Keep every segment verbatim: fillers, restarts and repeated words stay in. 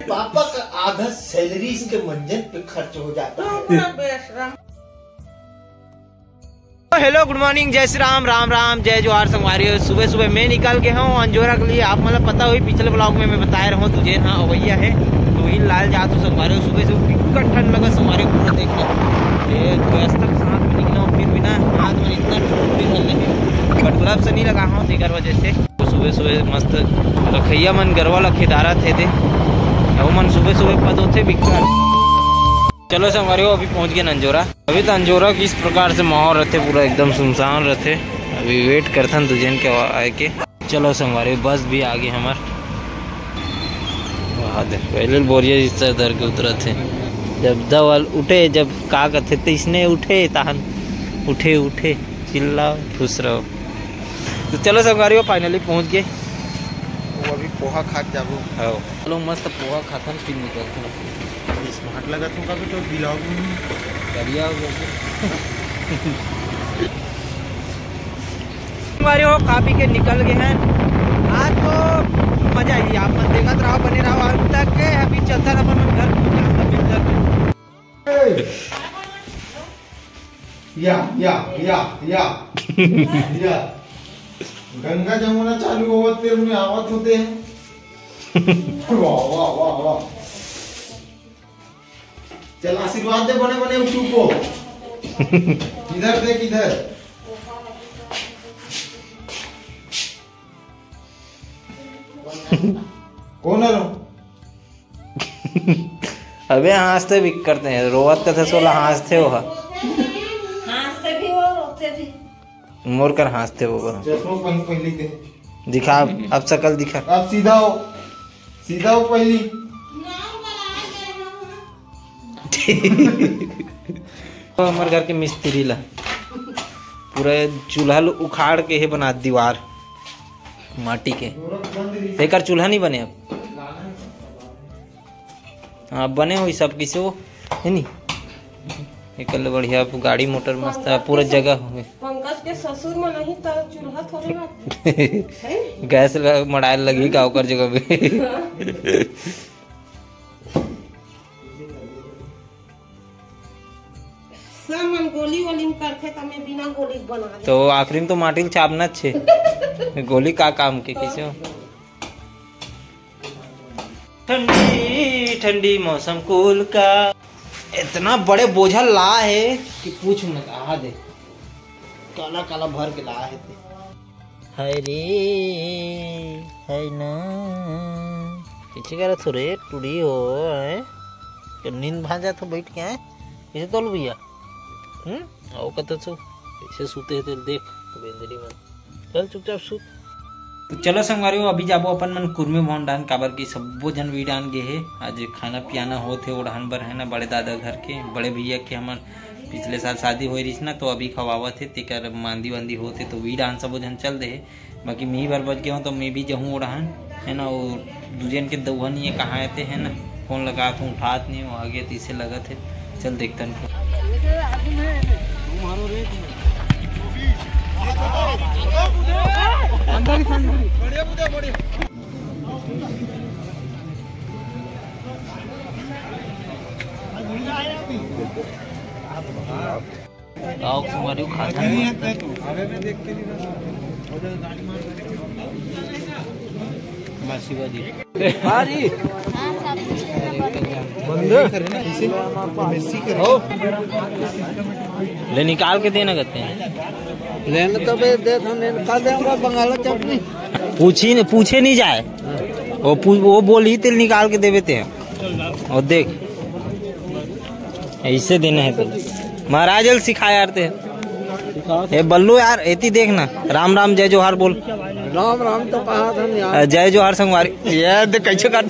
Papa का आधा salary इसके मंजन पे खर्च हो जाता है। हेलो, गुड मॉर्निंग, जय श्री राम, राम राम, जय जोहार संगवारी हो। सुबह सुबह मैं निकल के हूँ अंजोरा के लिए। आप मतलब पता हुई, पिछले ब्लॉग में मैं बताए रहूँ, तुझे ना अवैया है तो ही लाल जात हो संगवारी हो। सुबह से बिकट ठंड लगा संगवारी हो, पूरा देख लो। ये व्यवस्था के साथ में निकला हूँ, फिर भी ना हाथ में इतना ठंड भी भर ले, बट ग्लव्स नहीं लगा हूँ, तेकर वजह से। तो सुबह सुबह मस्त रखैया मन गरवा ला खेदारत हे दे, अउ मन सुबह सुबह पद होथे बिकट। चलो संगवारी हो, अभी पहुंच गए अंजोरा। अभी तो अंजोरा के इस प्रकार से माहौल रहते, पूरा एकदम सुनसान रहते। अभी वेट करथन दू जन के आए के। चलो संगवारी, बस भी आ गए हमार। वाह दे, पहले बोरिया जिस तरह धर के उतरत हे। जब दवल उठे, जब का कथे, तो इसने उठे, तहन उठे, उठे, चिल्लाओ, खुश रहो। तो चलो संगवारी हो, फाइनली पहुंच गए। वो अभी पोहा खा के जाबो। आओ। चलो मस्त पोहा खाथन, फिर निकलथन। स्मार्ट लगत हो कभी तो ब्लॉग में। बढ़िया हो गया। संगवारी हो, खा पी के निकल गए हैं। आज तो मजा ही, आप मन देखत रहो, बने रहो अंत तक के। अभी चलता ना अपन घर। या, या, या, या। या। गंगा जमुना चालू होवत तेर में आवत होते हैं। वाह, वाह, वाह, वाह। चल आशीर्वाद दे बने बने उठू को। इधर देख, इधर। कौन है रो? अबे हंसते भी करते हैं, रोवत कथे सोला हंसते हो। हंसते भी हो, रोते भी। मोर कर हंसते हो बा। चश्मा पहन पहली दे। दिखा, अब शकल दिखा। अब सीधा हो, सीधा हो पहली। तो हमर घर के मिस्त्री ला पूरा चूल्हा ल उखाड़ के हे बना दीवार माटी के, एकर चूल्हा नहीं बने अब। हाँ, बने होई सब किसे वो, है नी? एकर ले बढ़िया गाड़ी मोटर मस्त है, पूरा जगह हो गए। पंकज के ससुर में नहीं तो चूल्हा थोड़े बाटे। गैस ल-, मड़ाए लगही का ओकर जगह पे। सब मन गोली वोली में करथे, त मैं बिना गोली के बना दे। तो आखिरी में तो माटी ल छापना छे। गोली का काम के, कैसे हो? ठंडी ठंडी मौसम कूल का। इतना बड़े बोझा ला है कि पूछ मत। आ दे, काला काला भर के ला है ते। हाय रे, हाय ना। पीछे करा थो रे, टूड़ी हो, हैं? तो नींद भाग जात हो बैठ के, हैं? कैसे तोल भैया? हम्म? आओ कत छो, कैसे सूते हैं तेल देख, बेंदरी मन। चल चुपचाप सूत। तो चलो संगवारी हो, अभी जाबो अपन मन कुरमी भवन डान, काबर की सब्बो जन वी डान गे हे। आज खाना पियाना होत हे ओढ़ान बर, है ना, बड़े दादा घर के, बड़े भैया के हमन पिछले साल शादी होए रहिस ना, तो अभी खवावत हे, तेकर मांदी वांदी होत हे, तो वी डान सबो जन चल दे हे। बाकी मैं ही बर बच गया हूँ, तो मैं भी जाहूँ ओढ़ान, है ना, वो दू जन के दउहा नहीं है, कहाँ आते हैं ना, फोन लगात हूँ, उठात नहीं हो, आगे तीसे लगत है। चल देखतन। आओ, कुमारी खाथन मस्त। मासी बाजी। बंद। हो। ले निकाल के देना कहते हैं। लेने तो बे दे, हम लेने का देंगे बंगाला चटनी। पूछी न, पूछे नहीं जाए। वो पू-, वो बोली तेल निकाल के देवे ते हैं। और देख, ऐसे देना है तो महाराज ल सिखा यार ते। ए बल्लू यार, एती देख ना, राम राम जय जोहार बोल। राम राम तो कहा था यार। अ, जय जोहार संगवारी। ये देख कैसे काट।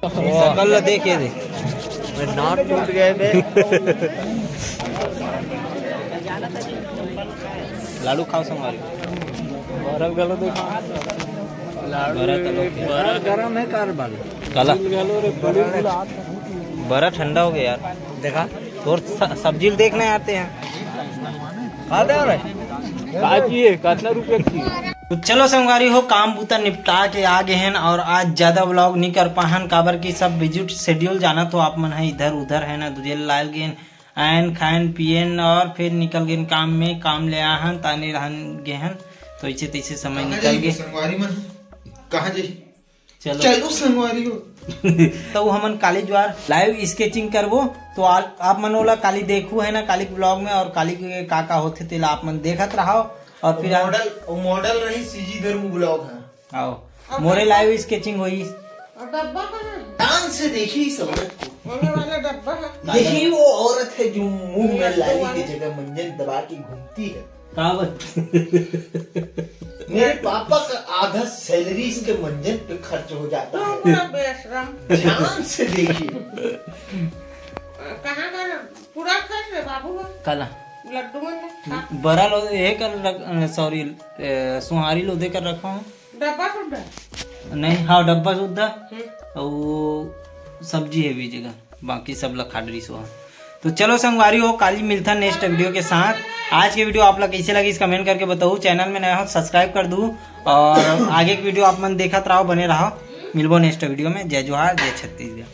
सकल ला देख ये दे। नाक टूट गए थे। लाडू खाओ संगवारी। बर्फ गलो देखो। लाडू बर्फ तलो। बर्फ गरम है कार बाल। काला। गलो रे, बड़ा ठंडा हो गया यार। देखा? और स-, सब्जी देखने आते हैं। खाते हो रे? का चाहिए? कितना रुपया चाहिए? तो चलो संगवारी हो, काम बूता निपटा के आ गए हैं और आज ज्यादा व्लॉग नहीं कर पाहन, काबर कि सब बिजी शेड्यूल, जाना तो आप मन है, इधर उधर है ना, दूजे लाल गेन, आयन खायन पियन और फिर निकल गेन काम में, काम ले आहन ताने रहन गेहन, तो इसे तैसे समय निकल गए। संगवारी मन कहाँ जाई? चलो। चलो संगवारी हो। तो हमन काली जुआर लाइव स्केचिंग करबो, तो आ, आप मन ओला काली देखू है ना, काली ब्लॉग में, और काली के का का होथे तेला आप मन देखत रहो। और फिर आप मॉडल, वो मॉडल रही सीजी धर्म ब्लॉग है। आओ, मोरे लाइव स्केचिंग होई। और डब्बा कहाँ है? ध्यान से देखी इस औरत को। ओने वाला डब्बा है। यही वो औरत है जो मुंह में लाली की जगह मंजन दबा के घूमती है। का बात? मेरे पापा का आधा सैलरी इसके मंजन पे खर्च हो जाता है। बड़ा बेशरम। ध्यान से देखिए। कहाँ का पूरा खर्च है बाबू का? काला? लड्डू मन में खा। बरा लो, ये कर रख, सॉरी, सुहारी लो दे कर रखा हूँ। डब्बा सुद्धा? नहीं, हाँ, डब्बा सुद्धा। हम्म। और सब्जी है भी जगह, बाकी सब ला खा डरी सो। तो चलो संगवारी हो, काली मिलता नेक्स्ट वीडियो के साथ। आज के वीडियो आप ला कैसे लगी, इस कमेंट करके बताओ। चैनल में नया हो, सब्सक्राइब कर दू और आगे की वीडियो आप मन देखत रहो, बने रहो। मिलबो नेक्स्ट वीडियो में। जय जोहार, जय छत्तीसगढ़।